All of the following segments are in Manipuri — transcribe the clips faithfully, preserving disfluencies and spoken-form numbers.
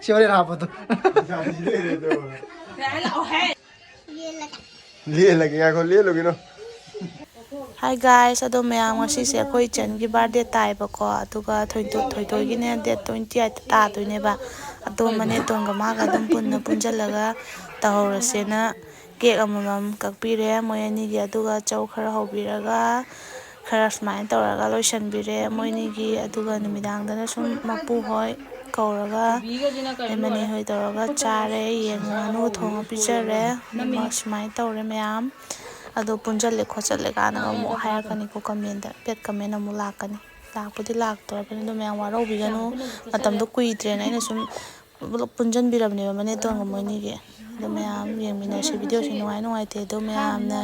ꯁꯤ ꯍꯣꯔꯦꯟ ꯍꯥꯞꯄꯗꯣ꯫ ꯂꯦꯜꯂꯒꯦ, ꯉꯥꯏꯈꯣ, ꯂꯦꯜꯂꯨꯒꯤꯅꯣ꯫ Hi guys, ꯑꯗꯣ ꯃꯌꯥꯝ, ꯉꯁꯤꯁꯦ ꯑꯩꯈꯣꯏ ꯏꯆꯟꯒꯤ birthday ꯇꯥꯏꯕꯀꯣ, ꯑꯗꯨꯒ ꯊꯣꯏꯊꯣꯏ-, ꯊꯣꯏꯊꯣꯏꯒꯤꯅꯦ date twenty eight ꯇꯥꯗꯣꯏꯅꯦꯕ꯫ ꯑꯗꯣ ꯃꯅꯦꯇꯣꯟꯒ ꯃꯥꯒ ꯑꯗꯨꯝ ꯄꯨꯟꯅ ꯄꯨꯟꯁꯤꯜꯂꯒ ꯇꯧꯍꯧꯔꯁꯦꯅ cake ꯑꯃꯃꯝ ꯀꯛꯄꯤꯔꯦ ꯃꯣꯏ ꯑꯅꯤꯒꯤ, ꯑꯗꯨꯒ ꯆꯧ ꯈꯔ ꯍꯧꯕꯤꯔꯒ ꯈꯔ ꯁꯨꯃꯥꯏꯅ ꯇꯧꯔꯒ ꯂꯣꯏꯁꯤꯟꯕꯤꯔꯦ ꯃꯣꯏꯅꯤꯒꯤ꯫ ꯑꯗꯨꯒ ꯅꯨꯃꯤꯗꯥꯡꯗꯅ ꯁꯨꯝ ꯃꯄꯨ ꯍꯣꯏ ꯀꯧꯔꯒ ꯃꯣꯏ ꯃꯅꯦ ꯍꯣꯏ ꯇꯧꯔꯒ ꯆꯥꯔꯦ꯫ ꯌꯦꯟ ꯉꯥꯅꯨ ꯊꯣꯡꯉ ꯄꯤꯖꯔꯦ꯫ ꯑꯗꯨꯒ ꯁꯨꯃꯥꯏꯅ ꯇꯧꯔꯦ ꯃꯌꯥꯝ꯫ ꯑꯗꯣ ꯄꯨꯟꯁꯤꯜꯂꯦ ꯈꯣꯠꯆꯜꯂꯦ ꯀꯥꯏꯅꯒ ꯑꯃꯨꯛ ꯍꯥꯏꯔꯛꯀꯅꯤꯀꯣ comment ꯇ꯫ Bad comment ꯑꯃꯨꯛ ꯂꯥꯛꯀꯅꯤ꯫ ꯂꯥꯛꯄꯨꯗꯤ ꯂꯥꯛꯇꯣꯔꯕꯅꯤ꯫ ꯑꯗꯣ ꯃꯌꯥꯝ ꯋꯥꯔꯧꯕꯤꯒꯅꯨ꯫ ꯃꯇꯝꯗꯣ ꯀꯨꯏꯗ꯭ꯔꯦꯅ ꯑꯩꯅ ꯁꯨꯝ ꯄꯨꯂꯞ ꯄꯨꯟꯁꯤꯟꯕꯤꯔꯕꯅꯦꯕ ꯃꯅꯦꯇꯣꯟꯒ ꯃꯣꯏꯅꯤꯒꯤ꯫ ꯑꯗꯣ ꯃꯌꯥꯝ ꯌꯦꯡꯃꯤꯟꯅꯁꯤ꯫ Video ꯁꯤ ꯅꯨꯡꯉꯥꯏ ꯅꯨꯡꯉꯥꯏꯇꯦ ꯑꯗꯣ ꯃꯌꯥꯝꯅ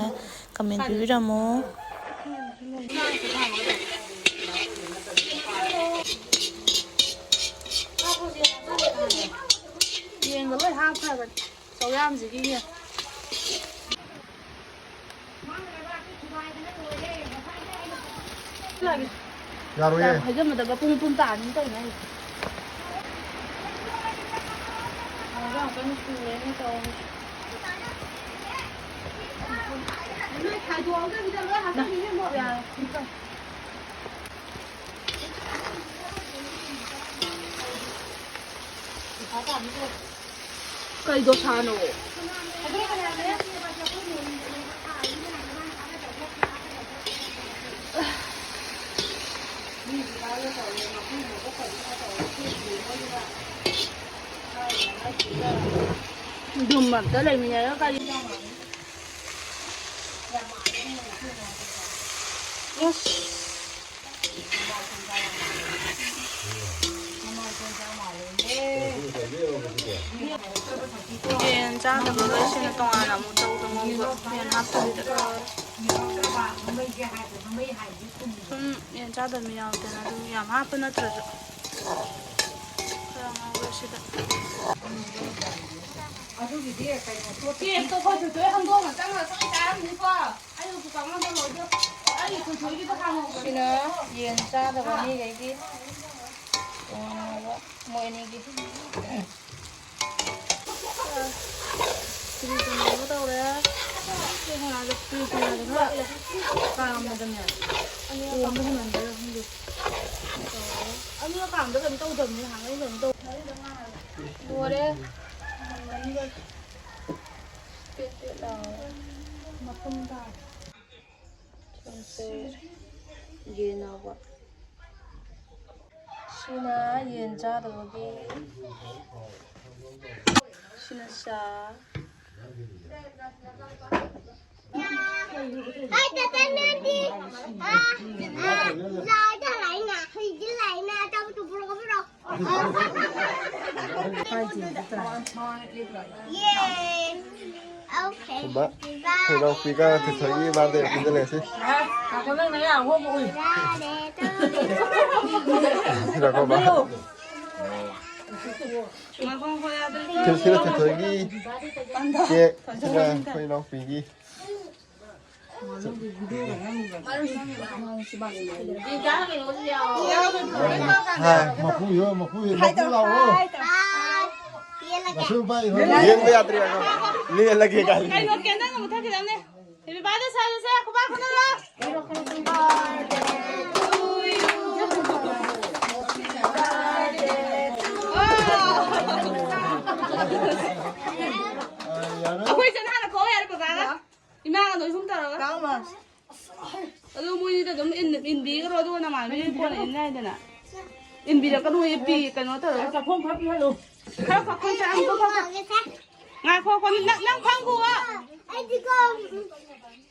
comment ꯄꯤꯕꯤꯔꯝꯃꯨ꯫ ꯌꯦꯟꯒ ꯂꯣꯏ ꯍꯥꯞꯈ꯭ꯔꯕꯅꯤ꯫ ꯆꯧ ꯌꯥꯝꯁꯤꯒꯤ ꯌꯦꯟ꯫ ꯌꯥꯔꯣꯏꯌꯦ꯫ ꯌꯥꯝ ꯍꯩꯖꯟꯕꯗ ꯃꯄꯨꯝ ꯃꯄꯨꯝ ꯇꯥꯅꯤ ꯇꯧꯔꯤꯅꯦ ꯑꯩꯁꯦ꯫ ꯌꯥꯝ ꯀꯟꯅ ꯁꯨꯔꯦꯅꯦ ꯇꯧꯔꯤꯁꯦ꯫ ꯅꯣꯏ ꯈꯥꯏꯗꯣꯛꯑꯝꯗꯕꯤꯗ ꯂꯣꯏ ꯍꯥꯞꯆꯤꯟꯕꯤꯅꯦ ꯑꯃꯨꯛ꯫ ꯌꯥꯔꯦ꯫ ꯀꯩ ꯗꯣꯁꯥꯅꯣ? ꯑꯗꯨꯝ ꯑꯝꯇ ꯂꯩꯃꯤꯟꯅꯔꯒ ꯀꯔꯤ ꯑꯁ꯫ ꯌꯦꯟ ꯆꯥꯗꯕ ꯂꯣꯏꯁꯤꯅ ꯇꯣꯉꯥꯟꯅ ꯑꯃꯨꯛ ꯇꯧꯗ ꯉꯧꯕ ꯌꯦꯟ ꯍꯥꯞꯇꯕꯤꯗ꯫ ꯁꯨꯝ ꯌꯦꯟ ꯆꯥꯗꯕ ꯃꯤ ꯌꯥꯎꯗꯅ ꯑꯗꯨꯝ ꯌꯥꯝ ꯍꯥꯞꯄ ꯅꯠꯇ꯭ꯔꯁꯨ ꯈꯔ ꯉꯧꯔꯦ ꯁꯤꯗ꯫ ꯑꯗꯨꯒꯤꯗꯤ ꯀꯩꯅꯣ ꯇꯣꯠ-, ꯀꯦꯛꯇꯣ ꯑꯩꯈꯣꯏ ꯊꯣꯏꯊꯣꯏ ꯍꯪꯗꯣꯛꯅ ꯆꯪꯉꯒ ꯆꯥꯛ ꯆꯥꯔꯝꯅꯤꯀꯣ꯫ ꯑꯩ ꯍꯧꯖꯤꯛ ꯀꯥꯡꯉꯧꯗ ꯂꯣꯏꯗꯣ-, ꯑꯩ ꯊꯣꯏꯊꯣꯏꯒꯤꯗꯣ ꯍꯥꯟꯅ ꯍꯧꯕꯅꯤ꯫ ꯁꯤꯅ ꯌꯦꯟ ꯆꯥꯗꯕ ꯃꯤꯈꯩꯒꯤ ꯃꯣꯏ ꯑꯅꯤꯒꯤ꯫ ꯀꯔꯤ ꯀꯔꯤꯅꯣ ꯇꯧꯔꯦ꯫ ꯁꯤ ꯉꯥꯁꯦ ꯀꯔꯤ ꯀꯔꯤꯅꯣ ꯈꯔ ꯀꯥꯝꯕꯗꯅꯦ꯫ ꯑꯣꯝꯕ ꯍꯦꯟꯃꯟꯕꯩꯔꯥ ꯈꯪꯗꯦ꯫ ꯑꯅꯤꯔꯛ ꯀꯥꯝꯕꯗ ꯀꯩꯅꯣ ꯇꯧꯗꯕꯅꯤ, ꯅꯍꯥꯟꯒꯩ ꯀꯩꯅꯣ ꯇꯧ-, ꯂꯣꯏꯔꯦ꯫ ꯄꯦꯠ ꯄꯦꯠ ꯂꯥꯎꯔꯦ꯫ ꯃꯇꯨꯝ ꯇꯥꯔꯦ꯫ ꯁꯤꯁꯦ ꯌꯦꯟ ꯉꯧꯕ꯫ ꯁꯤꯅ ꯌꯦꯟ ꯆꯥꯗꯕꯒꯤ꯫ ꯁꯤꯅ ꯆꯥ꯫ ꯍꯥꯏ, ꯇꯥꯇꯥ, ꯅꯪꯗꯤ? ꯑꯥ, ꯑꯥ, ꯂꯥꯏꯗ ꯂꯥꯏꯅ, ꯍꯨꯏꯗꯤ ꯂꯥꯏꯅ, ꯑꯆꯥꯄꯣꯠꯇꯣ ꯄꯨꯔꯛꯑꯣ, ꯄꯨꯔꯛꯑꯣ꯫ ꯌꯦ꯫ ꯑꯣꯀꯦ꯫ ꯕꯥꯏ꯫ ꯈꯣꯏꯅꯥꯎꯄꯤꯒ ꯊꯣꯏꯊꯣꯏꯒꯤ birthday ꯄꯨꯟꯁꯤꯜꯂꯁꯤ꯫ ꯉꯥꯏꯈꯣ, ꯅꯪ ꯅꯌꯥ ꯑꯍꯣꯕ ꯎꯏ꯫ ꯌꯥꯔꯦ, ꯇꯧꯔꯦ꯫ ꯁꯤꯗꯀꯣ, ꯕꯥꯏ꯫ ꯉꯥꯏꯈꯣ, ꯉꯥꯏꯈꯣ, ꯌꯥꯗ꯭ꯔꯦ꯫ ꯁꯤ-, ꯁꯤꯅ ꯊꯣꯏꯊꯣꯏꯒꯤ cake, ꯁꯤꯅ ꯑꯩꯈꯣꯏ ꯏꯅꯥꯎꯄꯤꯒꯤ꯫ ꯍꯥꯏ꯫ ꯃꯄꯨ ꯌꯣ, ꯃꯄꯨ ꯌꯣ, ꯃꯄꯨ ꯂꯥꯛꯑꯣ꯫ ꯌꯦꯟꯕ ꯌꯥꯗ꯭ꯔꯤ ꯍꯥꯏꯕ꯫ ꯂꯦꯜꯂꯒꯦ ꯀꯥꯏ꯫ ꯀꯩꯅꯣ, candle ꯑꯃ ꯊꯛꯈꯤꯗꯕꯅꯦ꯫ Happy birthday ꯁꯥꯖꯁꯦ, ꯈꯨꯕꯥꯛ ꯈꯨꯅꯔꯣ꯫ ꯑꯩꯈꯣꯏ ꯆꯦꯅ ꯍꯥꯟꯅ ꯀꯧ ꯌꯥꯔꯦ ꯕꯕꯥꯒ꯫ ꯏꯃꯥꯒ ꯅꯣꯏ ꯑꯍꯨꯝ ꯇꯧꯔꯒ꯫ ꯑꯗꯨ ꯃꯣꯏꯅꯤꯗ ꯑꯗꯨꯝ ꯏꯟ-, ꯏꯟꯕꯤꯈ꯭ꯔꯣ, ꯑꯗꯨꯒ ꯅꯃꯥꯟꯅꯕꯤ ꯀꯣꯟꯅ ꯏꯟ ꯌꯥꯏꯗꯅ꯫ ꯏꯟꯕꯤꯔꯛꯀꯅꯨ, ꯏꯄꯤ ꯀꯩꯅꯣ ꯇꯧꯔꯒ꯫ ꯆꯥꯛꯈꯣꯝ ꯈꯔ ꯄꯤꯍꯜꯂꯨ꯫ ꯈꯔ ꯈꯔ ꯈꯔ ꯆꯥ-, ꯑꯝꯇ ꯈꯔ ꯈꯔ꯫ ꯉꯥꯏꯈꯣ, ꯉꯥꯏꯈꯣ, ꯅꯪ, ꯅꯪ ꯐꯝꯈꯣꯕ꯫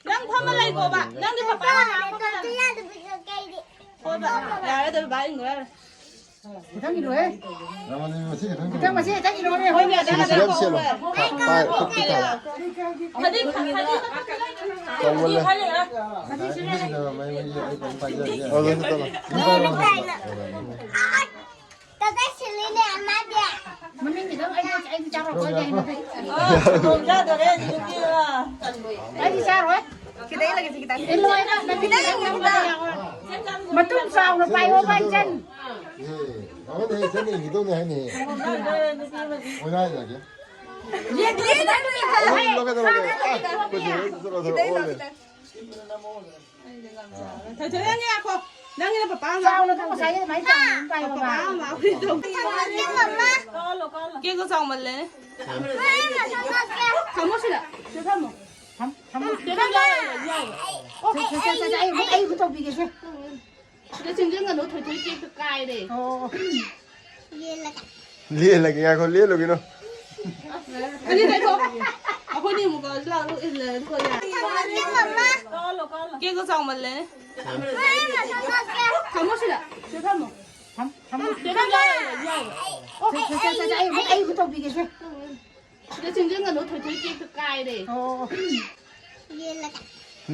ꯅꯪ ꯐꯝꯃ ꯂꯩꯈꯣꯕ꯫ ꯅꯪꯗꯤ ꯄꯄꯥꯒ ꯉꯥꯡꯕ ꯀꯅꯥ? ꯍꯣꯏꯕ, ꯌꯥꯔꯦ, ꯑꯗꯨ ꯕꯕꯥ ꯏꯟꯈ꯭ꯔꯣ ꯌꯥꯔꯦ꯫ ꯈꯤꯇꯪ ꯏꯜꯂꯨꯍꯦ꯫ ꯈꯤꯇꯪ ꯃꯁꯤ ꯈꯤꯇꯪ ꯏꯜꯂꯨꯍꯦ꯫ ꯍꯣꯏꯅꯦ, ꯑꯗ ꯁꯤꯒꯤ ꯁꯤꯗ ꯁꯦꯝꯃꯣ꯫ ꯄꯥꯏ, ꯈꯨꯠꯀꯤ ꯊꯥꯡ꯫ ꯐꯗꯤ, ꯐꯗꯤ, ꯆꯥꯎꯃꯜꯂꯦ꯫ ꯑꯗꯨ ꯁꯤ ꯇꯧꯔꯣ꯫ ꯀꯗꯥꯏ ꯁꯤꯜꯂꯤꯅꯦ ꯃꯥꯗꯤ? ꯃꯃꯤꯡ ꯈꯤꯇꯪ ꯑꯩꯗꯤ, ꯑꯩꯗꯤ ꯆꯥꯔꯣꯏꯀꯣ, ꯑꯩꯗꯤ ꯍꯩꯅꯗꯦ꯫ ꯑꯣ, ꯁꯪꯒꯣꯝ ꯆꯥꯗꯣꯔꯦ, ꯑꯗꯨꯗꯤ꯫ ꯑꯩꯗꯤ ꯆꯥꯔꯣꯏ꯫ ꯈꯤꯇꯪ ꯏꯜꯂꯒꯦ, ꯈꯤꯇꯪ꯫ ꯏꯜꯂꯣ, ꯏꯜꯂꯣ, ꯅꯪ ꯈꯤꯇꯪ ꯏꯜꯂꯣ, ꯈꯤꯇꯪ ꯏꯜꯂꯣ꯫ ꯃꯇꯨꯝ ꯆꯥꯎꯅ ꯄꯥꯏꯌꯣꯕ, ꯏꯆꯟ꯫ ꯑꯃꯅ ꯍꯦꯛ ꯆꯠꯅꯤ ꯍꯤꯗꯧꯅꯤ ꯍꯥꯏꯅꯤ꯫ ꯑꯣꯏꯅ ꯍꯥꯏꯔꯒꯦ꯫ ꯑꯣꯏꯅ ꯂꯧꯒꯦ ꯇꯧꯔꯒꯦ꯫ ꯑꯥ, ꯀꯨꯆꯨ ꯍꯦꯛ ꯆꯠꯂꯣ, ꯆꯠꯂꯣ, ꯆꯠꯂꯣ, ꯑꯣꯜꯂꯦ꯫ ꯊꯣꯏꯊꯣꯏ, ꯅꯪꯒꯤ ꯉꯥꯏꯈꯣ꯫ ꯅꯪꯒꯤꯅ ꯄꯄꯥ ꯑꯃ ꯆꯥꯎꯅ ꯂꯥꯛꯑꯣ꯫ ꯉꯁꯥꯏꯒꯤ ꯑꯗꯨꯃꯥꯏꯅ ꯆꯥꯎꯅ ꯑꯗꯨꯝ ꯄꯥꯏꯌꯣ, ꯄꯄꯥ ꯃꯥ꯫ ꯑꯃ ꯂꯥꯛꯑꯣ꯫ ꯀꯦꯛꯇꯣ ꯆꯥꯎꯃꯜꯂꯦ꯫ ꯊꯝꯃꯣ ꯁꯤꯗ꯫ ꯁꯤꯗ ꯊꯝꯃꯣ꯫ ꯊꯝ-, ꯊꯝꯃꯣ꯫ ꯁꯤꯗ ꯊꯝꯃꯣ꯫ ꯌꯥꯏꯌꯦ, ꯌꯥꯏꯌꯦ꯫ ꯑꯣ, ꯁꯦ, ꯁꯦ, ꯁꯦ, ꯁꯦ, ꯑꯩ ꯑꯃꯨꯛ, ꯑꯩ ꯑꯃꯨꯛ ꯇꯧꯕꯤꯒꯦꯁꯦ꯫ ꯁꯤꯗ ꯆꯤꯡꯁꯤꯟꯒꯅꯨ, ꯊꯣꯏꯊꯣꯏ ꯀꯦꯛꯇ ꯀꯥꯏꯔꯦ꯫ ꯑꯣ꯫ ꯂꯦꯜꯂꯒꯦ, ꯉꯥꯏꯈꯣ, ꯂꯦꯜꯂꯨꯒꯤꯅꯣ꯫ ꯑꯗꯨꯗꯤ ꯂꯩꯊꯣꯛ꯫ ꯑꯩꯈꯣꯏꯅꯤ ꯑꯃꯨꯛ ꯀꯧꯔꯁꯤ ꯂꯥꯛꯑꯣ, ꯏꯜꯂꯦ, ꯑꯗꯨꯒ ꯌꯥꯔꯦ꯫ ꯀꯦꯛꯇꯣ ꯆꯥꯎꯃꯜꯂꯦ꯫ ꯊꯝꯃꯣ ꯁꯤꯗ꯫ ꯁꯤꯗ ꯊꯝꯃꯣ꯫ ꯊꯝ-, ꯊꯝꯃꯣ꯫ ꯁꯤꯗ ꯊꯝꯃꯣ꯫ ꯌꯥꯏꯌꯦ, ꯌꯥꯏꯌꯦ꯫ ꯑꯣ, ꯁꯦ, ꯁꯦ, ꯁꯦ, ꯁꯦ, ꯑꯩ ꯑꯃꯨꯛ, ꯑꯩ ꯑꯃꯨꯛ ꯇꯧꯕꯤꯒꯦꯁꯦ꯫ ꯁꯤꯗ ꯆꯤꯡꯁꯤꯟꯒꯅꯨ, ꯊꯣꯏꯊꯣꯏ ꯀꯦꯛꯇ ꯀꯥꯏꯔꯦ꯫ ꯑꯣ꯫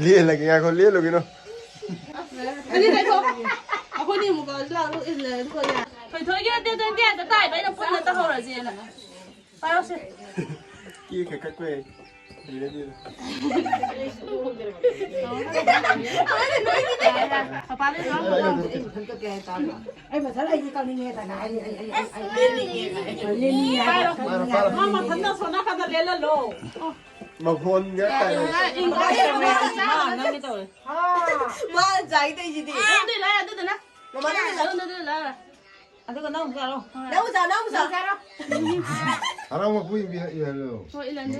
ꯂꯦꯜꯂꯒꯦ, ꯉꯥꯏꯈꯣ, ꯂꯦꯜꯂꯨꯒꯤꯅꯣ꯫ ꯑꯗꯨꯗꯤ ꯂꯩꯊꯣꯛ꯫ ꯑꯩꯈꯣꯏꯅꯤ ꯑꯃꯨꯛ ꯀꯧꯔꯁꯤ ꯂꯥꯛꯑꯣ, ꯏꯜꯂꯦ, ꯑꯗꯨꯒ ꯌꯥꯔꯦ꯫ ꯊꯣꯏꯊꯣꯏꯒꯤ ꯅꯠꯇꯦ, ꯇ꯭ꯋꯦꯟꯇꯤ ꯑꯩꯠꯇ ꯇꯥꯏꯕ, ꯑꯩꯅ ꯄꯨꯟꯅ ꯇꯧꯍꯧꯔꯁꯦꯅ꯫ ꯄꯥꯏꯔꯛꯑꯣꯁꯦ꯫ ꯀꯦꯛ ꯈꯛ ꯀꯛꯄ ꯌꯥꯏ꯫ ꯍꯩꯅꯗꯦꯗ꯫ ꯄꯄꯥꯗ ꯂꯣꯏ ꯑꯩ ꯃꯊꯟ ꯑꯩꯗꯤ ꯀꯛꯅꯤꯡꯉꯦ ꯀꯥꯏꯅ ꯍꯥꯏꯔꯤ꯫ ꯑꯩ, ꯑꯩ, ꯑꯩ, ꯑꯩ, ꯑꯩ ꯂꯦꯟꯅꯤꯡꯉꯦ ꯍꯥꯏꯕ꯫ ꯄꯥꯏꯔꯣ, ꯄꯥꯏꯔꯣ꯫ ꯃꯥ ꯃꯊꯟꯇ ꯁꯣꯝ ꯅꯥꯀꯟꯗ ꯂꯦꯜꯍꯜꯂꯣ꯫ ꯃꯈꯣꯟꯒ ꯇꯥꯏ꯫ ꯏꯪ ꯇꯞꯄꯦ꯫ ꯃꯥ ꯅꯪꯒꯤ ꯇꯧꯔꯦ꯫ ꯃꯥ ꯆꯥꯏ ꯇꯧꯏꯁꯤꯗꯤ꯫ ꯑꯗꯨꯗꯤ ꯂꯥꯛꯑꯦ, ꯑꯗꯨꯗꯨꯅ꯫ ꯃꯃꯥꯅ ꯑꯗꯨꯗꯨꯅ ꯂꯥꯛꯑꯦ꯫ ꯑꯗꯨꯒ ꯅꯪ ꯑꯃꯨꯛ ꯆꯥꯔꯣ꯫ ꯅꯪ ꯑꯃꯨꯛ ꯆꯥꯔꯣ, ꯅꯪ ꯑꯃꯨꯛ ꯆꯥꯔꯣ꯫ ꯍꯔꯥꯎ ꯃꯄꯨ ꯏꯕꯤ-, ꯏꯍꯜꯂꯣ꯫ ꯍꯣꯏ, ꯏꯜꯍꯟꯁꯦ꯫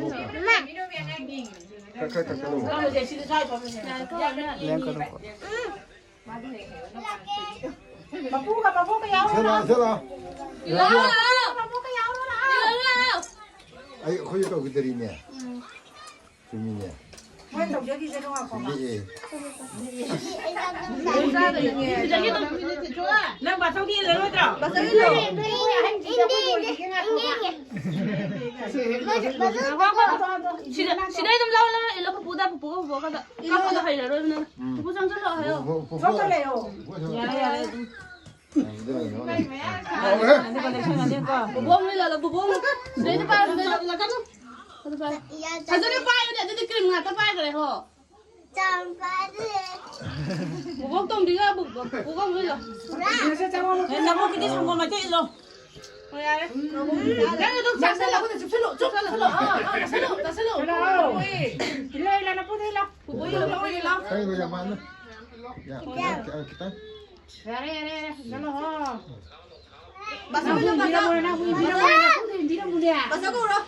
ꯈꯔ, ꯈꯔ ꯀꯛꯊꯠꯂꯣ꯫ ꯅꯪꯁꯦ ꯁꯤꯗ ꯁ꯭ꯋꯥꯏ ꯐꯝꯃꯤꯁꯦ꯫ ꯉꯥꯏꯈꯣ, ꯉꯥꯏꯈꯣ꯫ ꯂꯦꯡꯒꯅꯨꯀꯣ꯫ ꯃꯄꯨꯒ ꯃꯄꯣꯛꯀ ꯌꯥꯎꯔꯣ ꯁꯦ ꯂꯥꯛꯑꯣ, ꯂꯥꯛꯑꯣ꯫ ꯁꯦ ꯂꯥꯛꯑꯣ꯫ ꯂꯥꯛꯑꯣ, ꯂꯥꯛꯑꯣ꯫ ꯃꯄꯣꯛꯀ ꯌꯥꯎꯔꯣ ꯂꯥꯛꯑꯣ꯫ ꯂꯥꯛꯑꯣ, ꯂꯥꯛꯑꯣ꯫ ꯑꯩ, ꯑꯩꯈꯣꯏꯁꯨ ꯇꯧꯈꯤꯗꯔꯤꯅꯦ꯫ ꯎꯝ꯫ ꯆꯨꯝꯃꯤꯅꯦ꯫ ꯃꯣꯏ ꯇꯧꯖꯈꯤꯁꯅꯨ ꯉꯥꯏꯈꯣ꯫ ꯂꯤꯛꯑꯦ꯫ ꯅꯪ ꯕꯥꯆꯧꯗꯤ ꯏꯜꯂꯔꯣꯏꯗ꯭ꯔꯣ? ꯁꯤꯗ, ꯁꯤꯗꯩ ꯑꯗꯨꯝ ꯂꯧ, ꯂꯧ, ꯏꯜꯂꯣ, ꯄꯨꯄꯨꯗ, ꯄꯨꯄꯨꯒ ꯕꯣꯕꯣꯛꯀꯗ꯫ ꯀꯛꯄꯗꯣ ꯍꯩꯔꯔꯣꯏꯕ ꯅꯪ꯫ ꯎꯝ꯫ ꯄꯨꯄꯨ ꯆꯪꯁꯤꯜꯂꯣ ꯍꯥꯏꯌꯣ꯫ ꯕꯣ-, ꯕꯣ-, ꯄꯨꯄꯨ-, ꯆꯪꯁꯤꯜꯂꯣ꯫ ꯄꯨꯄꯨ-, ꯌꯥꯔꯦ, ꯌꯥꯔꯦ, ꯑꯗꯨꯝ꯫ ꯍꯥꯎꯔꯦ꯫ ꯕꯣꯕꯣꯛ ꯑꯃ ꯏꯜꯂꯣ, ꯕꯣꯕꯣꯛ ꯑꯃ꯫ ꯁꯤꯗꯩꯗ ꯄꯥꯏꯔꯣ, ꯁꯤꯗꯩꯗ꯫ ꯑꯗꯨ ꯄꯥꯏꯔꯣ꯫ ꯐꯖꯅ ꯄꯥꯏꯌꯨꯅꯦ, ꯑꯗꯨꯗꯤ cream ꯉꯥꯛꯇ ꯄꯥꯏꯈ꯭ꯔꯦ ꯍꯣ꯫ ꯕꯣꯕꯣꯛ ꯇꯣꯝꯕꯤꯒ ꯕꯣꯕꯣꯛ ꯍꯣꯏꯒ꯫ ꯅꯪ ꯅꯕꯣꯛꯀꯤꯗꯤ ꯁꯪꯒꯣꯝ ꯃꯆꯦꯠ ꯏꯜꯂꯣ꯫ ꯍꯣꯏ, ꯌꯥꯔꯦ꯫ ꯅꯪ ꯑꯗꯨꯝ ꯆꯥꯁꯜꯂꯣ꯫ ꯆꯨꯞꯁꯜꯂꯣ, ꯆꯨꯞꯁꯜꯂꯣ꯫ ꯑꯥ, ꯑꯥ, ꯆꯥꯁꯜꯂꯣ, ꯆꯥꯁꯜꯂꯣ꯫ ꯏꯜꯂꯣ, ꯏꯜꯂꯣ, ꯅꯄꯨꯗ ꯏꯜꯂꯣ꯫ ꯕꯣꯕꯣꯛ ꯏꯜꯂꯣ, ꯕꯣꯕꯣꯛ ꯏꯜꯂꯣ꯫ ꯀꯩꯅꯣ ꯌꯥꯝ ꯃꯥꯟꯅ꯫ ꯌꯥꯝ, ꯌꯥꯝ, ꯈꯤꯇꯪ꯫ ꯌꯥꯔꯦ, ꯌꯥꯔꯦ, ꯌꯥꯔꯦ꯫ ꯆꯠꯂꯣ, ꯍꯣ꯫ ꯕꯥꯆꯧ ꯏꯜꯂꯣ, ꯕꯥꯆꯧ꯫ ꯏꯟꯕꯤꯔꯝꯃꯨꯅꯦ, ꯅꯪꯕꯨ ꯏꯟꯕꯤꯔꯝꯃꯨꯅꯦ, ꯅꯪꯕꯨ ꯏꯟꯕꯤꯔꯝꯃꯨꯅꯦ꯫ ꯕꯥꯆꯧ ꯀꯧꯔꯣ꯫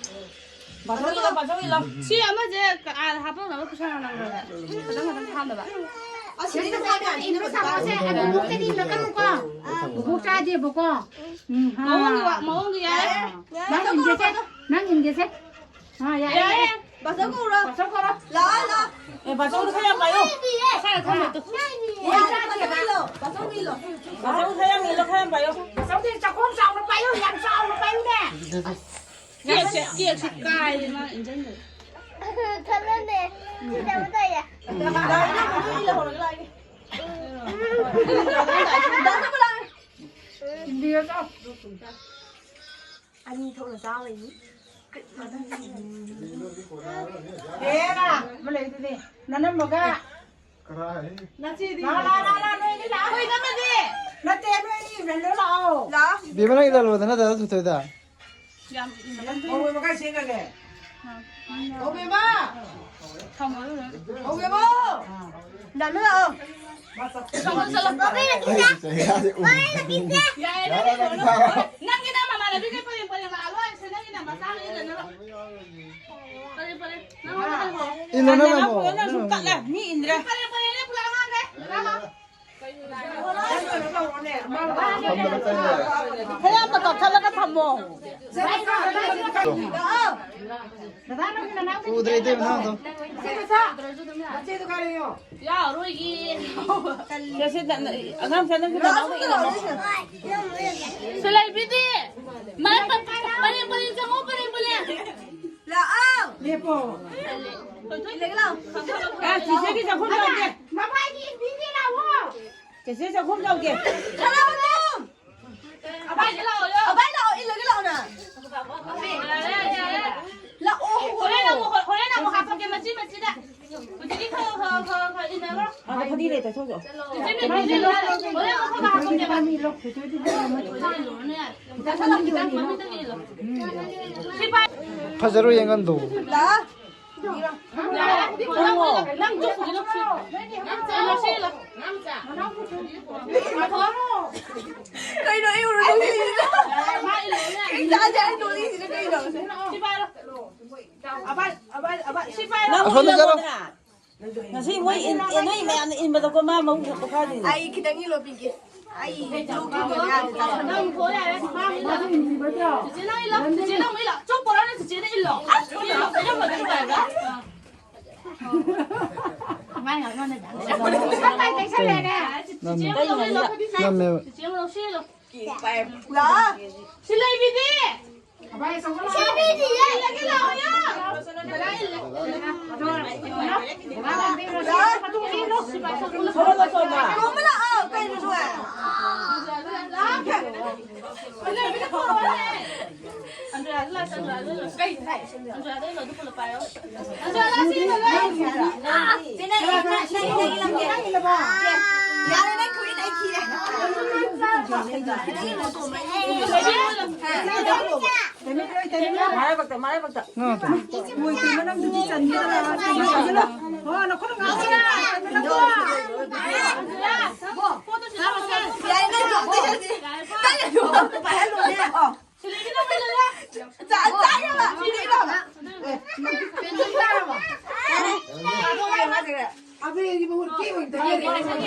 ꯕꯥꯆꯧ ꯏꯜꯂꯣ, ꯕꯥꯆꯧ ꯏꯜꯂꯣ꯫ ꯁꯤ ꯑꯃꯁꯦ ꯀ-, ꯑꯥ, ꯍꯥꯞꯄꯝꯅꯕ ꯄꯩꯁꯥ ꯉꯥꯡꯅꯕ꯭ꯔꯕ? ꯈꯇꯪ ꯈꯇꯪ ꯍꯥꯞꯅꯕ꯫ ꯑꯁ, ꯁꯤꯗꯩꯗ ꯁꯥꯕ ꯌꯥꯅꯤ, ꯏꯟꯕ ꯁꯥꯕꯁꯦ, ꯑ, ꯕꯣꯕꯣꯛꯇꯗꯤ ꯏꯜꯂꯛꯀꯅꯨꯀꯣ꯫ ꯕꯣꯕꯣꯛ ꯆꯥꯗꯦꯕꯀꯣ꯫ ꯎꯝ, ꯍꯥ꯫ ꯃꯑꯣꯡꯒꯤ ꯋꯥ-, ꯃꯑꯣꯡꯒꯤ ꯌꯥꯔꯦ꯫ ꯅꯪ ꯏꯟꯒꯦꯁꯦ, ꯅꯪ ꯏꯟꯒꯦꯁꯦ꯫ ꯑꯥ, ꯌꯥꯔꯦ, ꯌꯥꯔꯦ꯫ ꯌꯥꯔꯦ꯫ ꯕꯥꯆꯧ ꯀꯧꯔꯣ꯫ ꯕꯥꯆꯧ ꯀꯧꯔꯣ꯫ ꯂꯥꯛꯑꯣ, ꯂꯥꯛꯑꯣ꯫ ꯑꯦ, ꯕꯥꯆꯧꯗꯣ ꯈꯔ ꯌꯥꯝ ꯄꯥꯏꯌꯣ꯫ ꯃꯁꯥꯅ ꯊꯝꯃꯣ ꯇꯨ꯫ ꯌꯥꯔꯦ, ꯕꯥꯆꯧ ꯏꯜꯂꯣ, ꯕꯥꯆꯧ ꯏꯜꯂꯣ꯫ ꯕꯥꯆꯧ ꯈꯔ ꯌꯥꯝ ꯏꯜꯂꯣ, ꯈꯔ ꯌꯥꯝ ꯄꯥꯏꯌꯣ꯫ ꯕꯥꯆꯧꯗꯤ ꯆꯥꯛꯈꯣꯝ ꯆꯥꯎꯅ ꯄꯥꯏꯌꯨ, ꯌꯥꯝ ꯆꯥꯎꯅ ꯄꯥꯏꯌꯨꯅꯦ꯫ ꯀꯦꯛꯁꯦ, ꯀꯦꯛꯁꯦ ꯀꯥꯏꯔꯦ ꯃꯥ ꯏꯟꯖꯟꯕꯗ꯫ ꯈꯜꯂꯣꯅꯦ, ꯁꯤꯗ ꯑꯃ ꯇꯥꯏꯌꯦ꯫ ꯂꯥꯛꯑꯣ, ꯏꯜꯂꯣ, ꯕꯥꯆꯧ ꯏꯜꯂꯣ, ꯍꯧꯔꯒ ꯂꯥꯛꯑꯒꯦ꯫ ꯏꯟꯕꯤꯌꯣ, ꯆꯥꯎ꯫ ꯑꯅꯤ ꯊꯣꯛꯅ ꯆꯥꯎ ꯂꯩꯅꯤ꯫ ꯍꯦꯔꯥ, ꯑꯃ ꯂꯩꯗꯨꯗꯤ꯫ ꯅꯅꯝꯃꯒ꯫ ꯀꯔꯥꯏ? ꯅꯆꯦꯗꯤ? ꯂꯥ, ꯂꯥ, ꯂꯥ, ꯂꯥ, ꯅꯣꯏ ꯑꯅꯤ ꯂꯥꯛꯑꯣ꯫ ꯑꯩꯈꯣꯏ ꯏꯅꯝꯃꯗꯤ? ꯅꯠꯇꯦ, ꯅꯣꯏ ꯑꯅꯤ ꯏꯃꯦꯟꯗꯣ ꯂꯥꯛꯑꯣ꯫ ꯂꯥꯛꯑꯣ꯫ ꯕꯦꯝꯃ, ꯅꯪ ꯏꯜꯍꯜꯂꯣꯗꯅ ꯗꯥꯗꯥ ꯊꯣꯏꯊꯣꯏꯗ꯫ ꯌꯥꯝ ꯏꯟꯅꯗꯦ꯫ ꯍꯧꯔꯣꯏꯕ ꯀꯥꯏ ꯆꯦꯟꯈ꯭ꯔꯒꯦ? ꯍꯧꯕꯦꯝꯃ! ꯊꯝꯃꯣ ꯑꯗꯨꯅ꯫ ꯍꯧꯕꯦꯝꯃ! ꯗꯥ, ꯅꯪ ꯂꯥꯛꯑꯣ꯫ ꯆꯠꯂꯣ, ꯆꯠꯂꯣ꯫ ꯑꯩ ꯆꯍꯤ ꯌꯥꯗꯦ, ꯎ꯫ ꯌꯥꯔꯦ, ꯌꯥꯔꯦ, ꯅꯪꯒꯤ ꯅꯃꯥꯟꯅꯕꯤꯈꯩ ꯄꯔꯦꯡ ꯄꯔꯦꯡ ꯂꯥꯛꯑ ꯂꯣꯏꯔꯦꯁꯦ, ꯅꯪꯒꯤ ꯅꯃꯆꯥꯈꯩ ꯏꯜꯂꯅꯕ꯫ ꯄꯔꯦꯡ ꯄꯔꯦꯡ꯫ ꯅꯪꯉꯣꯟꯗ ꯍꯪꯉꯣ꯫ ꯏꯜꯂꯣ, ꯅꯪ ꯅꯪꯉꯣ꯫ ꯅꯪ ꯁꯨꯝ ꯀꯠꯂꯦ, ꯃꯤ ꯏꯟꯗ꯭ꯔꯦ꯫ ꯄꯔꯦꯡ ꯄꯔꯦꯡ ꯂꯦꯞꯄꯨ ꯂꯥꯛꯑꯣ, ꯑꯉꯥꯡꯈꯩ꯫ ꯂꯥꯛꯑꯣ꯫ ꯈꯔ ꯌꯥꯝꯅ ꯀꯛꯊꯠꯂꯒ ꯊꯝꯃꯣ꯫ ꯎꯗ꯭ꯔꯦ, ꯏꯇꯩ ꯃꯅꯥꯎꯗꯣ꯫ ꯌꯥꯔꯣꯏꯌꯦ꯫ ꯁꯦ, ꯁꯦ, ꯅ-, ꯅ-, ꯑꯉꯥꯡ ꯃꯆꯥ ꯅꯪꯁꯨ ꯅꯅꯥꯎꯗ ꯏꯜꯂꯝꯃꯣ꯫ ꯁꯨꯂꯩꯕꯤꯗꯤ? ꯃꯔꯛ ꯄ-, ꯄꯔꯦꯡ, ꯄꯔꯦꯡ ꯆꯪꯉꯣ, ꯄꯔꯦꯡ, ꯄꯔꯦꯡ꯫ ꯂꯥꯛꯑꯣ꯫ ꯂꯦꯞꯄꯣ꯫ ꯏꯜꯂꯒꯦ ꯂꯥꯛꯑꯣ꯫ ꯑ, ꯆꯤꯆꯦꯒꯤ ꯆꯥꯛꯈꯨꯝ ꯇꯧꯒꯦ꯫ ꯃꯃꯥꯏꯒꯤ ꯏꯟꯕꯤꯒꯦ ꯂꯥꯛꯑꯣ꯫ ꯆꯦꯆꯦ ꯆꯥꯛꯈꯨꯝ ꯇꯧꯒꯦ꯫ ꯁꯅꯥꯃꯇꯣꯝ! ꯑꯚꯥꯏ ꯂꯥꯛꯑꯣ, ꯂꯥꯛꯑꯣ꯫ ꯑꯚꯥꯏ ꯂꯥꯛꯑꯣ, ꯏꯜꯂꯒꯦ ꯂꯥꯛꯑꯣ ꯅꯪ꯫ ꯌꯥꯔꯦ, ꯌꯥꯔꯦ, ꯌꯥꯔꯦ꯫ ꯂꯥꯛꯑꯣ, ꯍꯣꯔꯦꯟ ꯍꯣꯔꯦꯟ꯫ ꯑꯃꯨꯛ, ꯍꯣꯔꯦꯟ ꯑꯃꯨꯛ ꯍꯥꯞꯄꯛꯀꯦ ꯃꯆꯤ ꯃꯆꯤꯗ꯫ ꯍꯧꯖꯤꯛꯀꯤ ꯈꯔ, ꯈꯔ, ꯈꯔ, ꯈꯔ ꯏꯟꯅꯈ꯭ꯔꯣ꯫ ꯑꯥꯗ ꯐꯗꯤ ꯂꯩꯇ꯭ꯔꯦ, ꯊꯣꯛꯑꯣ꯫ ꯆꯤꯆꯦ ꯃꯤꯠ ꯐꯗꯤ ꯂꯩꯇ꯭ꯔꯦ꯫ ꯍꯣꯔꯦꯟ ꯑꯩꯈꯣꯏ ꯕꯥ ꯍꯥꯞꯄꯛꯀꯦꯕ꯫ ꯈꯤꯇꯪ, ꯈꯤꯇꯪ ꯃꯃꯤꯠꯇꯪ ꯏꯜꯂꯣ꯫ ꯁꯤ ꯄꯥꯏ꯫ ꯐꯖꯔꯣꯏ ꯌꯦꯡꯉꯟꯗꯣ꯫ ꯌꯥꯔꯦ, ꯅꯪ ꯆꯨꯞꯄꯨꯗꯤ ꯂꯧꯁꯤ꯫ ꯏꯜꯂꯣ, ꯁꯤ ꯏꯜꯂꯣ꯫ ꯀꯩꯅꯣ ꯑꯩ ꯎꯔꯨ ꯅꯣꯛꯅꯤꯡꯉꯤꯁꯤꯅ? ꯃꯥ ꯏꯜꯂꯣꯅꯦ꯫ ꯀꯩ ꯆꯥꯁꯦ ꯍꯥꯏꯅꯣ ꯅꯣꯛꯅꯤꯡꯉꯤꯁꯤꯅ ꯀꯩꯅꯣ? ꯁꯤ ꯄꯥꯏꯔꯣ꯫ ꯑꯁꯣꯝꯗ ꯆꯠꯂꯣ꯫ ꯉꯁꯤ ꯃꯣꯏ ꯏꯟ-, ꯏꯟ-, ꯅꯣꯏ ꯃꯌꯥꯝꯅ ꯏꯟꯕꯗꯀꯣ ꯃꯥ ꯃꯕꯨꯛ ꯊꯛꯄ ꯐꯥꯗꯣꯏꯅꯦ꯫ ꯑꯩ ꯈꯤꯇꯪ ꯏꯜꯂꯣ ꯄꯤꯒꯦ꯫ ꯑꯩ ꯂꯧꯕꯤꯕ ꯌꯥꯗꯦ꯫ ꯅꯪ ꯊꯣꯛꯑꯣ ꯌꯥꯔꯦ꯫ ꯃꯥ ꯏꯜꯂꯣ꯫ ꯆꯤꯆꯦ ꯅꯪ ꯏꯜꯂꯣ꯫ ꯆꯤꯆꯦ ꯅꯪ ꯏꯜꯂꯣ꯫ ꯆꯨꯞ ꯄꯣꯔꯥ ꯅꯪ ꯆꯤꯆꯦꯅ ꯏꯜꯂꯣ꯫ ꯏꯜꯂꯣ꯫ ꯏꯜꯂꯝꯃꯗꯤ ꯐꯔꯦ꯫ ꯃꯥꯏ ꯉꯥꯡꯉꯣꯟꯗ ꯅꯪ ꯇꯥꯏ ꯇꯩꯁꯜꯂꯦꯅꯦ꯫ ꯆꯤꯆꯦ ꯑꯃ ꯂꯧꯁꯤꯜꯂꯣ꯫ ꯅꯝꯃꯦꯕ꯫ ꯆꯤꯆꯦ ꯑꯃ ꯂꯧꯁꯤꯜꯂꯣ꯫ ꯂꯥꯛꯑꯣ꯫ ꯁꯤ ꯂꯩꯕꯤꯗꯤ꯫ ꯁꯤ ꯂꯩꯕꯤꯗꯤ꯫ ꯏꯜꯂꯒꯦ ꯂꯥꯛꯑꯣ ꯌꯥ꯫ ꯂꯥꯛꯑꯣ꯫ ꯇꯣꯝꯕ ꯂꯥꯛꯑꯣ꯫ ꯀꯩꯅꯣ ꯁꯨ꯫ ꯂꯥꯛꯑꯣ꯫ ꯁꯤ ꯂꯩꯕꯤꯗꯤ ꯄꯨꯔꯛꯑꯣꯅꯦ꯫ ꯑꯟꯗ꯭ꯔꯣꯌꯥꯗ ꯂꯥꯛꯑꯣ, ꯑꯟꯗ꯭ꯔꯣꯌꯥꯗ ꯂꯥꯛꯑꯣ꯫ ꯑꯟꯗ꯭ꯔꯣꯌꯥꯗ ꯂꯥꯛꯑꯣ, ꯑꯗꯨ ꯄꯨꯂꯞ ꯄꯥꯏꯔꯣ꯫ ꯑꯟꯗ꯭ꯔꯣꯌꯥꯗ ꯂꯥꯛꯑꯣ, ꯁꯤ ꯂꯩꯕꯤꯗꯤ꯫ ꯌꯥꯔꯦ, ꯅꯪ ꯈꯨꯠ ꯑꯩ ꯊꯤꯔꯦ꯫ ꯃꯔꯥꯏꯕꯛꯇ, ꯃꯔꯥꯏꯕꯛꯇ꯫ ꯃꯣꯏ ꯀꯩꯅꯣ ꯅꯪꯗꯨꯗꯤ ꯆꯟꯒꯗ꯭ꯔꯥ? ꯍꯣ, ꯅꯈꯨꯠ ꯉꯥꯛꯇ꯫ ꯌꯥꯔꯦ, ꯅꯪ ꯊꯣꯛꯇꯣꯏ ꯆꯠꯂꯁꯤ꯫ ꯅꯪ ꯑꯗꯨ ꯑꯝꯇ ꯄꯥꯏꯍꯜꯂꯣꯅꯦ꯫ ꯑꯣ꯫ ꯆꯥ-, ꯆꯥꯔꯕ? ꯁꯤꯗꯤ ꯏꯃꯥ꯫ ꯌꯥꯔꯦ꯫ ꯑꯕꯦꯒꯤ ꯃꯍꯨꯠ ꯀꯦꯛ ꯑꯣꯏꯅ ꯇꯧꯔꯦ꯫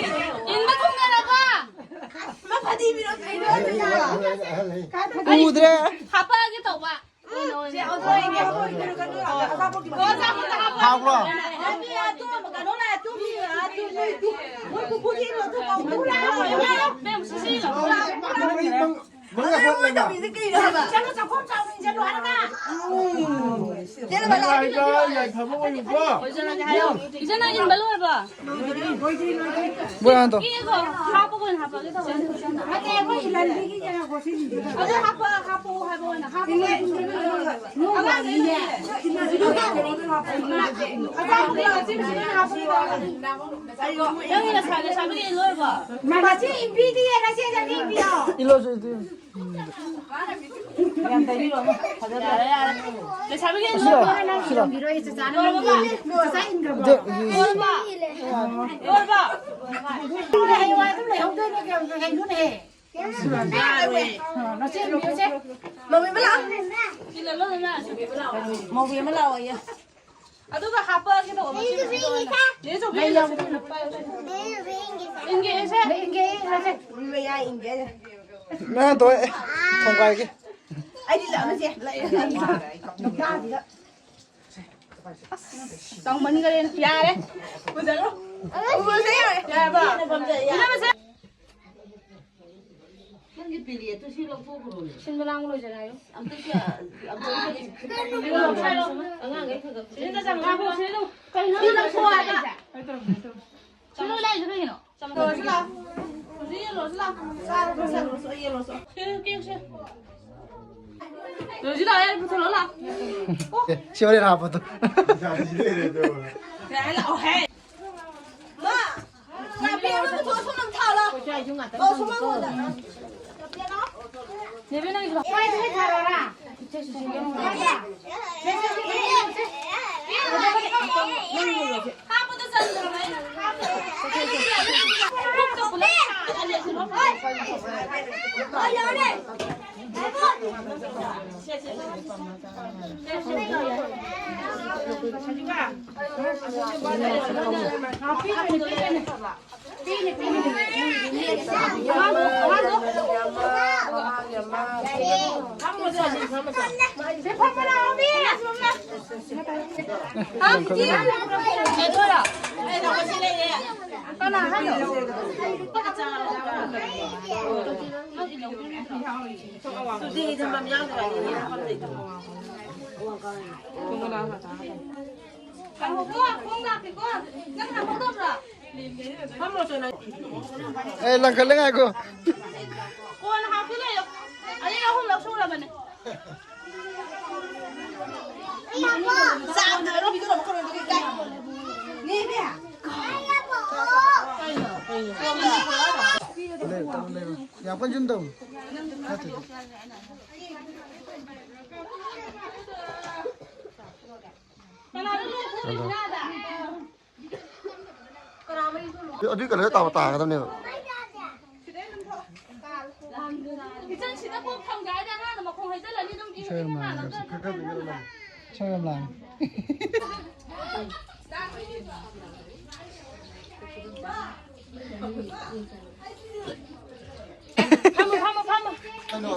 ꯏꯟꯕ ꯊꯨꯡꯅꯔꯕ? ꯃꯐꯗꯤ ꯄꯤꯔꯛꯑꯣ, ꯀꯩꯅꯣ? ꯎꯗ꯭ꯔꯦ꯫ ꯍꯥꯄꯛꯑꯒꯦ ꯇꯧꯕ꯫ ꯆꯦ, ꯑꯣꯟꯊꯣꯛꯑꯒꯦ, ꯑꯣꯟꯊꯣꯛꯑꯒꯦ, ꯀꯩꯅꯣ, ꯀꯩꯅꯣ, ꯑꯆꯥꯄꯣꯠꯀꯤ ꯃꯐꯝ꯫ ꯍꯥꯎꯕ꯭ꯔꯣ? ꯃꯣꯏ ꯄꯨꯄꯨꯒꯤ ꯏꯟꯕ ꯊꯨꯡꯅꯕ꯫ ꯃꯦꯝ, ꯁꯤꯁꯤ ꯂꯧ꯫ ꯃꯣꯏꯅ ꯍꯣꯠꯂꯒ꯫ ꯇꯧꯔꯤꯁꯦ ꯀꯩꯅꯣ ꯍꯥꯏꯕ? ꯆꯠꯂꯣ, ꯆꯥꯛꯈꯨꯝ ꯆꯥꯎꯅ ꯏꯟꯁꯤꯜꯂꯣ ꯍꯥꯏꯔꯒ꯫ ꯆꯦꯜꯂꯣ, ꯆꯦꯜꯂꯣ꯫ ꯌꯥꯏꯐ-, ꯌꯥꯏꯐꯕ ꯑꯣꯏꯌꯨꯀꯣ꯫ ꯏꯆꯟ ꯍꯥꯏꯔꯣ꯫ ꯏꯆꯟ ꯍꯥꯏꯔꯣ, ꯏꯟꯕ ꯂꯣꯏꯔꯕꯣ? ꯃꯣꯏ ꯍꯥꯟꯅ ꯇꯧ꯫ ꯀꯦꯒꯣ, ꯍꯥꯞꯄꯒ ꯑꯣꯏꯅ ꯍꯥꯞꯄꯒꯦ ꯇꯧꯕꯅꯦ꯫ ꯅꯠꯇꯦ, ꯑꯩꯈꯣꯏ ꯏꯂꯟꯒꯤ ꯀꯩꯅꯣ ꯒꯣꯁꯤꯟꯒꯤꯗꯣ꯫ ꯑꯗꯨ ꯍꯥꯞꯄ, ꯍꯥꯞꯄꯣ ꯍꯥꯏꯕ ꯑꯣꯏꯅ ꯍꯥꯞꯄꯣ꯫ ꯑꯉꯥꯡꯈꯩꯅꯅꯦ꯫ ꯑꯆꯥꯄꯣꯠ ꯂꯥꯛꯑꯣ, ꯁꯤ ꯃꯁꯤꯡ ꯍꯥꯞꯄꯒꯦ ꯇꯧꯕꯅꯦ꯫ ꯅꯪꯒꯤ ꯂꯩꯁꯥ-, ꯂꯩꯁꯥꯕꯤꯒꯤ ꯂꯣꯏꯔꯕꯣ? ꯃꯁꯤ ꯏꯝꯄꯤꯗꯤ ꯌꯦ, ꯅꯆꯦ ꯆꯅꯤ ꯏꯝꯄꯤꯌꯣ꯫ ꯏꯜꯂꯣꯁꯦ, ꯏꯜꯂꯣꯁꯦ꯫ ꯌꯥꯝ ꯇꯩꯕꯤꯔꯣ, ꯑꯃ ꯐꯖꯗ꯭ꯔꯦ꯫ ꯌꯥꯔꯦ, ꯌꯥꯔꯦ꯫ ꯂꯩꯁꯥꯕꯤꯒꯤ ꯁꯤꯔꯣ, ꯂꯣꯏꯔꯕꯣ? ꯁꯤꯔꯣ꯫ ꯆꯥꯛ ꯏꯟꯈ꯭ꯔꯕꯣ? ꯗꯦ, ꯏ-, ꯂꯣꯏꯔꯕꯣ? ꯂꯣꯏꯔꯕꯣ? ꯍꯌꯦꯡꯋꯥꯏ ꯑꯗꯨꯝ ꯂꯩꯍꯧꯗꯣꯏꯅꯦ, ꯀꯩꯅꯣꯅꯦꯍꯦ꯫ ꯅꯆꯦ ꯏꯝꯄꯤꯌꯣꯁꯦ꯫ ꯃꯧꯕꯤ ꯑꯃ ꯂꯥꯛꯑꯣ꯫ ꯃꯧꯕꯤ ꯑꯃ ꯂꯥꯛꯑꯣꯌꯦ꯫ ꯑꯗꯨꯒ ꯍꯥꯞꯄꯛꯑꯒꯦ ꯇꯧꯕ, ꯃꯁꯤ ꯃꯁꯤꯗ ꯑꯣꯏꯅ꯫ ꯅꯦ ꯆꯧꯕꯤ, ꯏꯟꯒꯦꯁꯦ꯫ ꯏꯟꯒꯦꯁꯦ꯫ ꯃꯌꯥ ꯏꯟꯒꯦ꯫ ꯅꯪ ꯇꯧ, ꯑꯦ, ꯊꯣꯡꯒꯥꯏꯒꯦ꯫ ꯑꯩꯗꯤ ꯂꯥꯛꯑꯣꯁꯦ꯫ ꯆꯥꯎꯃꯟꯈꯔꯦ꯫ ꯌꯥꯔꯦ꯫ ꯄꯨꯖꯔꯣ꯫ ꯄꯨꯖꯔꯣ, ꯌꯥꯔꯦ꯫ ꯌꯥꯔꯕꯣ? ꯄꯨꯖꯔꯁꯦ꯫ ꯅꯪꯒꯤ ꯄꯦꯔꯦꯠꯇꯨ ꯁꯤ ꯂꯧꯊꯣꯛꯈ꯭ꯔꯣꯅꯦ꯫ ꯁꯤꯟꯕ ꯂꯥꯡꯕ ꯂꯣꯏꯖꯔꯦ ꯍꯥꯏꯌꯨ꯫ ꯑꯝꯇ ꯁꯤ, ꯑꯝꯇ ꯁꯤ ꯑꯉꯥꯡꯈꯩ ꯈꯔ ꯈꯔ ꯁꯤꯗ ꯆꯪꯉꯛꯑꯣ, ꯁꯤꯗ ꯀꯩꯅꯣ ꯁꯤ ꯂꯧꯊꯣꯛꯑꯣ ꯍꯥꯏꯕ? ꯁꯤ ꯂꯣꯏ ꯂꯥꯛꯏꯁꯦ ꯀꯩꯒꯤꯅꯣ? ꯆꯪꯉꯛꯑꯣ ꯁꯤ ꯂꯥꯛꯑꯣ꯫ ꯍꯧꯖꯤꯛ ꯌꯦꯜꯂꯣꯁꯤ ꯂꯥꯛꯑꯣ꯫ ꯆꯥꯔꯣ, ꯆꯥꯔꯣ, ꯆꯥꯔꯣ, ꯌꯦꯜꯂꯣꯁꯤ꯫ ꯁꯤ ꯀꯦꯛꯁꯦ꯫ ꯔꯣꯖꯤ ꯂꯥꯛꯑꯣ, ꯌꯥꯔꯦ, ꯄꯨꯊꯣꯔꯛꯑꯣ ꯂꯥꯛꯑꯣ꯫ ꯑꯦ, ꯁꯤ ꯍꯣꯔꯦꯟ ꯍꯥꯞꯄꯗꯣ꯫ ꯌꯥꯔꯦ, ꯂꯥꯛꯑꯣꯍꯦ꯫ ꯃꯥ! ꯆꯥꯕꯤ ꯑꯃ ꯄꯨꯊꯣꯛꯑꯣ, ꯁꯣꯝꯗ ꯑꯃ ꯊꯥꯔꯣ꯫ ꯑꯣ, ꯁꯣꯝ ꯅꯥꯀꯟꯗ꯫ ꯆꯥꯕꯤ ꯑꯃ꯫ ꯅꯦꯕꯤ, ꯅꯪꯒꯤꯁꯨ ꯍꯥꯞꯄꯣ꯫ ꯍꯣꯏ, ꯑꯗꯨꯗꯤ ꯊꯥꯔꯛꯑꯣꯔꯥ? ꯍꯥꯞꯄꯗꯣ ꯆꯟꯗ꯭ꯔꯕ ꯑꯩꯅ? ꯍꯥꯞꯄꯗꯣ ꯆꯟꯗ꯭ꯔꯕ ꯑꯩꯅ? ꯍꯥꯞꯄꯗꯣ ꯆꯟꯗ꯭ꯔꯕ ꯑꯩꯅ? ꯍꯣꯏ, ꯌꯥꯔꯦ꯫ ꯀꯅꯥ ꯍꯥꯏꯅꯣ? ꯇꯨꯗꯤ ꯊꯝꯐꯝ ꯌꯥꯎꯗ꯭ꯔꯕꯅꯤꯅ ꯍꯥꯞꯐꯝ ꯂꯩꯇꯕ꯫ ꯉꯥꯏꯈꯣꯀꯣ, ꯈꯣꯡ ꯂꯥꯛꯀꯦꯀꯣ꯫ ꯅꯪ ꯍꯥꯞꯄꯛꯇꯕ꯭ꯔꯣ? ꯐꯝꯃꯣ ꯆꯣ ꯅꯪ꯫ ꯑꯦ, ꯂꯪꯈꯠꯂꯦ, ꯉꯥꯏꯈꯣ꯫ ꯀꯣꯟꯅ ꯍꯥꯞꯀꯦ ꯂꯩꯌꯣ꯫ ꯑꯅꯤ ꯑꯍꯨꯝꯂꯛ ꯁꯨꯔꯕꯅꯦ꯫ ꯆꯥꯕꯗ ꯂꯣꯏ ꯄꯤꯊꯣꯔꯛꯑꯣ, ꯃꯈꯣꯟ ꯑꯣꯏꯕ ꯀꯩ ꯀꯥꯏ? ꯅꯦꯃꯦ꯫ ꯌꯥꯝ ꯀꯟꯅ ꯆꯨꯝ ꯇꯧ꯫ ꯀꯅꯥꯅꯣ ꯂꯣꯛ ꯈꯨꯔꯤꯁꯤꯅ ꯑꯥꯗ? ꯑꯗꯨ-, ꯑꯗꯨꯒꯤ ꯀꯩꯅꯣꯗ ꯇꯥꯕ ꯇꯥꯒꯗꯕꯅꯦꯕ꯫ ꯏꯆꯟ ꯁꯤꯗ ꯀꯣꯛ ꯊꯝꯒꯦ ꯍꯥꯏꯗꯤ ꯑꯉꯥꯡꯅ ꯃꯈꯣꯡ ꯍꯩꯖꯜꯂꯅꯤ ꯑꯗꯨꯝ ꯏꯁꯩ ꯑꯃ ꯏꯪꯉꯦ ꯉꯥꯡꯉꯦ꯫ ꯀꯥꯟꯗ꯫ ꯈꯔ ꯈꯔ ꯏꯪꯉꯦ꯫ ꯏꯁꯩ ꯌꯥꯝ ꯂꯥꯡꯉꯦ꯫ ꯐꯝꯃꯣ, ꯐꯝꯃꯣ, ꯐꯝꯃꯣ꯫ ꯀꯩꯅꯣ,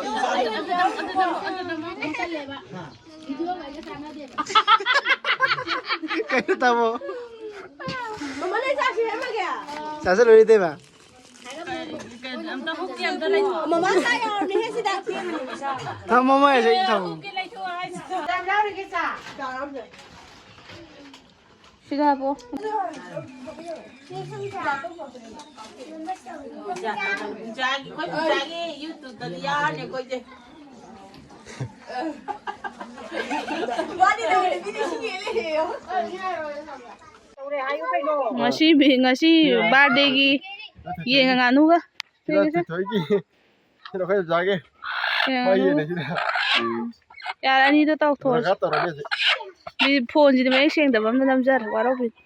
ꯑꯗꯨꯗ ꯑꯃꯨꯛ, ꯑꯗꯨꯗ ꯑꯃꯨꯛ, ꯑꯗꯨꯗ ꯑꯃꯨꯛ꯫ ꯀꯩꯅꯣ ꯇꯥꯃꯣ? ꯃꯃꯥ ꯂꯩ ꯆꯥꯛ ꯁꯦꯝꯃꯒꯦ꯫ ꯆꯥꯁꯤꯜꯂꯨꯔꯣ ꯏꯇꯩꯃ꯫ ꯑꯝꯇ ꯍꯨꯛꯀꯤ ꯑꯝꯇ ꯂꯩꯊꯣꯛꯑꯣ꯫ ꯃꯃꯥ ꯆꯥꯛ ꯌꯥꯎꯔꯝꯅꯦꯍꯦ ꯁꯤꯗ꯫ ꯊꯝꯃꯣ ꯃꯣꯏ ꯑꯁꯤ ꯊꯝꯃꯣ꯫ ꯍꯨꯛꯀꯤ ꯂꯩꯊꯣꯛꯑꯣ ꯍꯥꯏꯁꯤꯗ꯫ ꯌꯥꯝ ꯌꯥꯎꯔꯤꯒꯦ ꯆꯥꯛ꯫ ꯁꯤꯗ ꯍꯥꯞꯄꯣ꯫ ꯄꯨꯡꯖꯥꯒꯤ, ꯑꯩꯈꯣꯏ ꯄꯨꯡꯖꯥꯒꯤ YouTube-ꯇꯗꯤ ꯌꯥꯎꯔꯅꯤ ꯑꯩꯈꯣꯏꯁꯦ꯫ ꯃꯥꯗꯤ ꯂꯩꯔꯦ, ꯃꯤꯗꯤ ꯁꯤ ꯌꯦꯡ ꯂꯩꯔꯦ꯫ ꯉꯁꯤ ꯕꯤ-, ꯉꯁꯤ birthday-ꯒꯤ ꯌꯦꯟꯒ ꯉꯥꯅꯨꯒ꯫ ꯁꯤꯗ ꯊꯣꯏꯒꯤ꯫ ꯁꯤꯗ ꯑꯩꯈꯣꯏ ꯄꯨꯡꯖꯥꯒꯤ꯫ ꯌꯦꯟꯒ ꯃꯥ ꯉꯥꯅꯨꯒ꯫ ꯌꯦꯟꯅꯦ ꯁꯤꯗ꯫ ꯎꯝ꯫ ꯌꯥꯔꯦ, ꯑꯅꯤꯗꯣ ꯇꯧꯊꯣꯛꯑꯁꯤ꯫ ꯂꯣꯏꯔꯒ ꯇꯧꯔꯒꯦ ꯍꯧꯖꯤꯛ꯫ ꯁꯤ phone-ꯁꯤꯗꯤ ꯃꯌꯦꯛ ꯁꯦꯡꯗꯕ ꯑꯝꯗ ꯅꯝꯖꯔꯦ, ꯋꯥꯔꯧꯕꯤꯅꯨ꯫